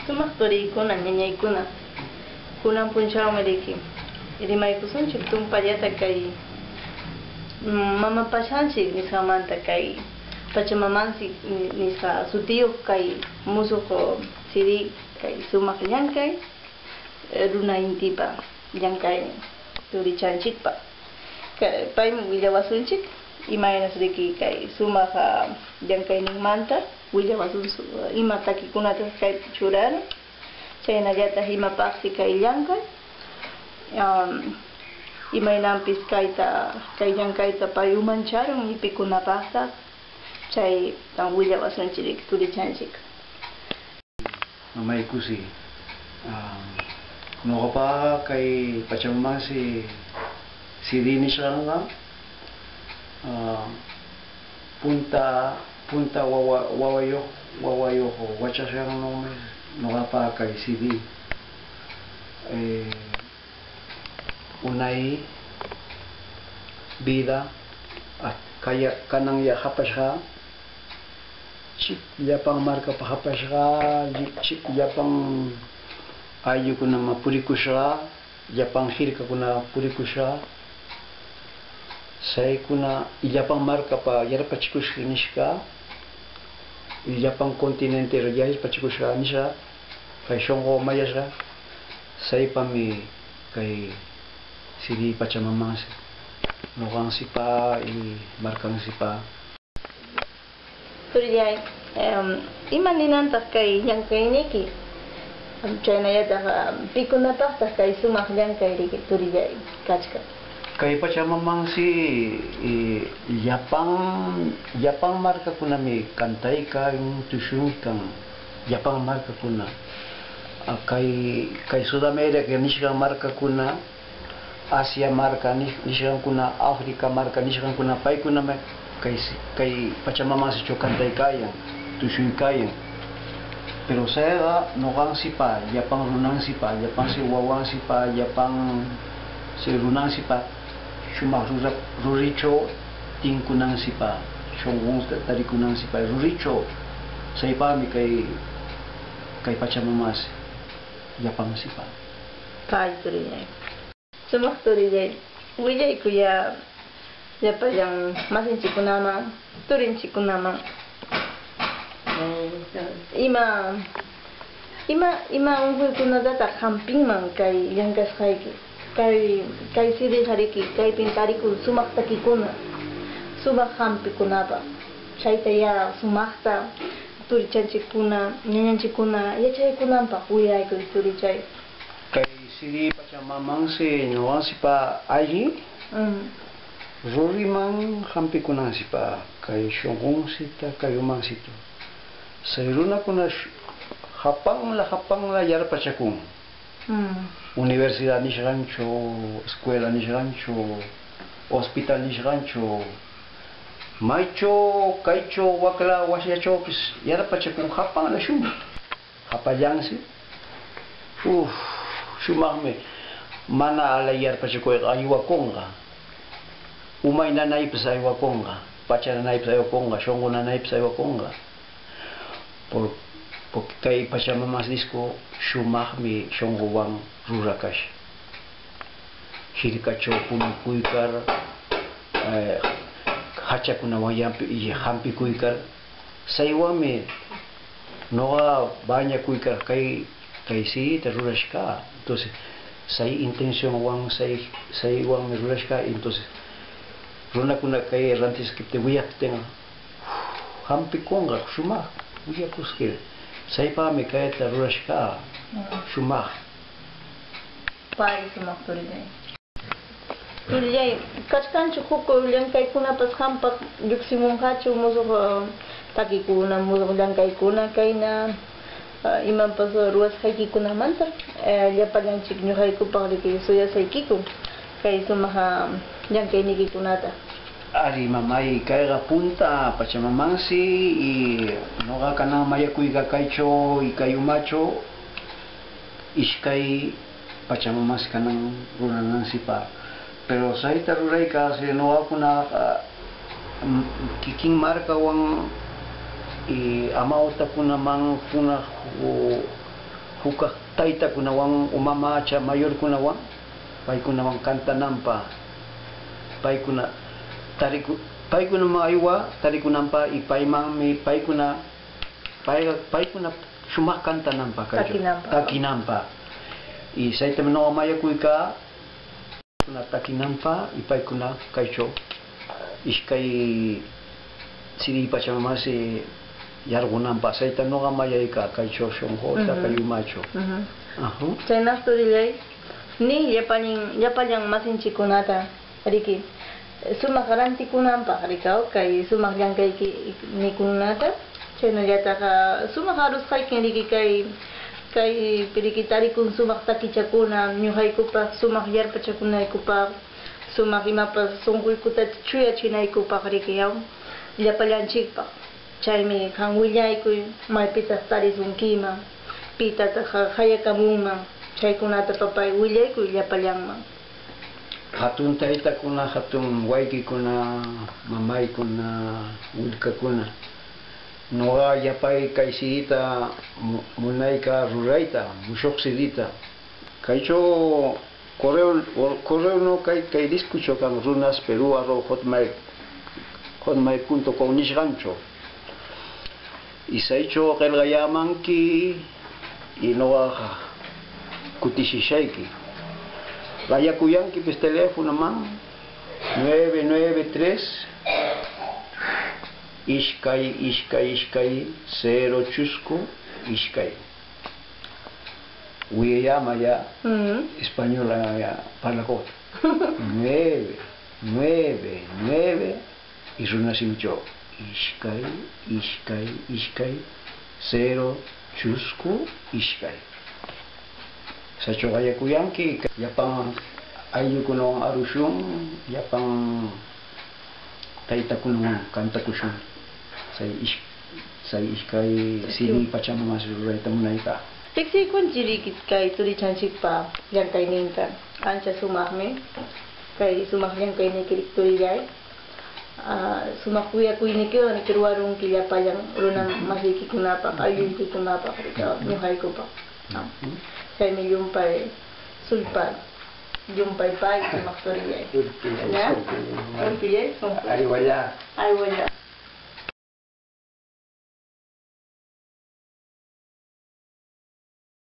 Sumaq turiykuna, ñañaykuna, kunan punchawmi riki rimaykusunchik tumpallata kay mama pachanchik nisqamanta, kay Pachamamanchik nisqa sutiyuq kay musuq CD, kay sumaq llankay runa intipa llankaynin turichanchikpa. Paymi willawasunchik imaynas riki kay sumaq llankayninmanta, willawasun ima takikunata kaypi churarun, chaynallataq imapaqsi kay llankay, imaynanpis kayta kay llankayta pay umancharun y pikunapaqtaq, chay willawasunchik riki turichanchik. Mamay Kusi, ñuqapaqa kay Pachamamansi CD nishqanqa punta punta wawa wawayuq wawayuq wachasqannawmi ñuqapa kay CD. Unay vida kaya kanan hapashqa chik llapan markapa hapashqa, chik llapan ayllukunaman purikushqa, llapan hirkakuna purikushqa, chaykuna llapan markapa yarpachikushqa nishqa, llapan continente yarpachikushqa nishqa, kay shunqu mayashqa, chaypami kay CD Pachamamansi ñuqanchikpa y markanchikpa. Turillay, ima ninantaq kay llank'ayniyki? Chaynallataq pikunapaqtaq kay sumaq llank'ay riki turillay kachkan? Kay Pachamamansi llapan llapan markakunami kantaykan, tushuykan, llapan markakuna. Kay kay Sudamérica nishqan markakuna, Asia marka nishqankuna, África marka nishqankuna, paykunami kay kay Pachamamansichaw kantaykayan, tushuykayan. Pero chayqa ñuqanchikpa, llapan runanchikpa, llapansi wawanchikpa, llapan si runanchikpa shumaq rurichaw tinkunanchikpa, shunqunta tarikunanchikpa rurichaw, chaypaqmi kay kay Pachamamansi llapanchikpa. Pay turillay. Sumaq turillay, willaykuya llapallan masinchikkunaman, turinchikkunaman ima ima ima unquykunatataq hampinman kay llank'asqayki, kay kay CDqa riki kaypin tarikun sumaq takikuna, sumaq hampikunapaq, chayta ya sumaqta turichanchikkuna, ñañanchikkuna yachaykunanpaq willaykuy, turichay. Kay CD Pachamamansi ñuqanchikpa alli ruriman hampikunanchikpa, kay shunqunchikta, kay umanchikta. Chay runakuna hapanla hapanla yarpachakun. Universidad nishqanchu, escuela nishqanchu, hospital nishqanchu, maychaw, kaychaw, wakla wasillachawpis yarpachakun hapanla shumaq. Hapallansi, uff, shumaqmi mana alay yarpachakuyqa aywakunqa. Umay nanaypis aywakunqa, pacha nanaypis aywakunqa, shunqu nanaypis aywakunqa. Porque kay Pachamamas disco shumaqmi shunquwan rurakash. Hirkachaw punukuykar, hachakunawan hampikuykar, chaywanmi ñuqa bañakuykar kay kay CDta rurashka. Entonces, chay intencionwan chay chaywanmi rurashka. Entonces, runakuna kay rantiskiptin wiyaptin hampikunqa shumaq willakuskir. Chaypaqmi kayta rurashka shumaq. Pay sumaq turillay. Turillay, kachkanchu huk llank'aykunapas qampaq, lluqsimunqachu musuq takikuna, musuq llank'aykuna kayna imapas ruwasqaykikunamanta? Llapallanchik ñuqaykupaq riki suyasaykiku kay sumaq llank'ayniykikunata. Ari, mamay, kayqa punta Pachamamansi y ñuqa kanan mayakuyqa kaychaw y kay umachaw ishkay Pachamamansi kanan rurananchikpaq. Pero chayta rurayka ñuqakuna kikin markawan y amawtakunaman kuna. Hukaq taytakunawan o mamacha mayorkunawan paykunawan kantananpaq paykuna tariku paykunaman aywa tarikunanpaq y paymanmi paykuna payqa paykuna shumaq kantananpaq kaychaw Takinanpaq. Takinanpaq y chaytami nuqa mañakuykaa takinanpaq y paykuna kaychaw ishkay CD Pachamamasi yarqunanpaq chayta nuqa mayaykaa kaychaw shunquta kay umachaw. Aja. Chaynaq turillay, ni llapallan llapallan masinchikkunata riki sumaq rantikunanpaq rikaw kay sumaq llankayki nikunata chaynallataq sumaq arusqaykin riki kay kay riki tarikun sumaq takichakuna ñuqaykupaq sumaq yarpachakunaykupaq sumaq imapas sunquykuta chuyachinaykupaq riki yaw llapallanchikpaq chaymi qam willaykuy maypitaq tarisunkiman pitataq qayakamunman chaykunata papay willaykuy llapallanman. Hatun taytakuna, hatun waykikuna, mamaykuna, willkakuna nuqa yapay kay CDta munayka rurayta mushuq CDta kaychaw correo correo no kay kay discuchaw kan runasperu@hotmail hotmail.com nishqanchaw y chaychaw qillqayamanki y nuqa kutishishayki qayakuyankipis telefonoman 993 ishkay ishkay ishkay 0 chusku ishkay wiyayama ya español ya parlakuqta 9 9 9 y runasimichaw ishkay ishkay ishkay 0 chusku ishkay chaychaw qayakuyanki llapan ayllukunawan arushun llapan taytakunawan kantakushun chay chay ishkay CD Pachamamasi rurayta munayka. Riqsiykunchik riki kay turichanchikpa llankayninta ancha sumaqmi kay sumaq llankayninki turillay sumaq kuyakuynikiwan riki ruwarunki llapallan runa masiykikunapaq aylluykikunapaq riki ñuqaykupaq chaymi llumpay sullpa llumpay pay sumaq turillay. ¿Ya? Urpillay sunqu. Aywalla. Aywalla.